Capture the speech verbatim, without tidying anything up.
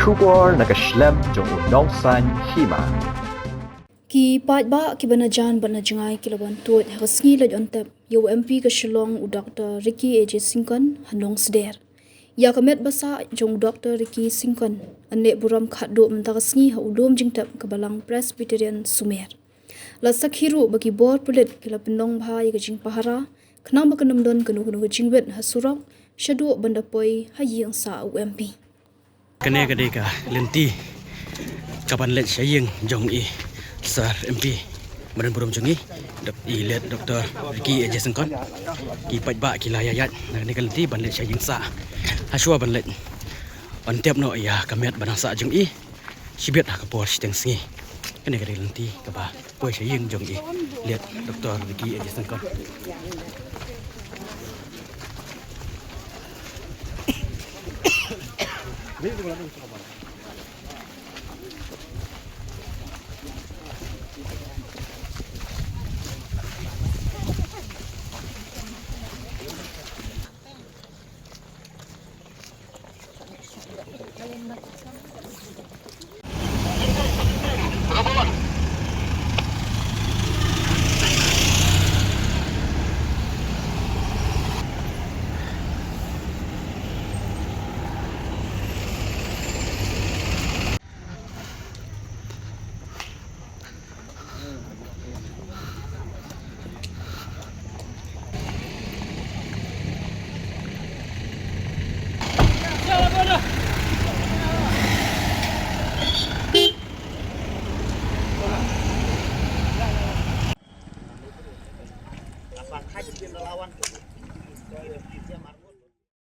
Khubor na ka shlem jong u nongsan hima. Ki paidbah kiba na jan bad na jngai ki la wan tuid ha ka sngi leit on tep ïa u M P ka Shillong u Doctor Ricky A J Syngkon ha Nongsder. Ïa ka met ba sah jong u Doctor Ricky Syngkon yn leh burom khatduh mynta ka sngi ha u lum jingtep ka Balang Presbyterian Sumer. La sakhi ruh ba ki bor pulit ki la pynlong bha ïa ka jingpahara khnang ba kan ym don kano kano ka jingwit ha surok shaduh ban da poi ha ïing sah u M P. Kane ka dei ka lynti kaban leit sha ïing jong i Sir M P ba donburom jong i, Dok-, i late Doctor Ricky A J Syngkon. Ki paidbah ki la ïaid na kane ka lynti ban leit sha ïing sah. Hashwa ban leit on tep noh ïa ka met ba dang sah jong i shibit ha ka por shiteng sngi. Kane ka dei ka lynti kaba poi sha ïing jong i late Doctor Ricky A J Syngkon.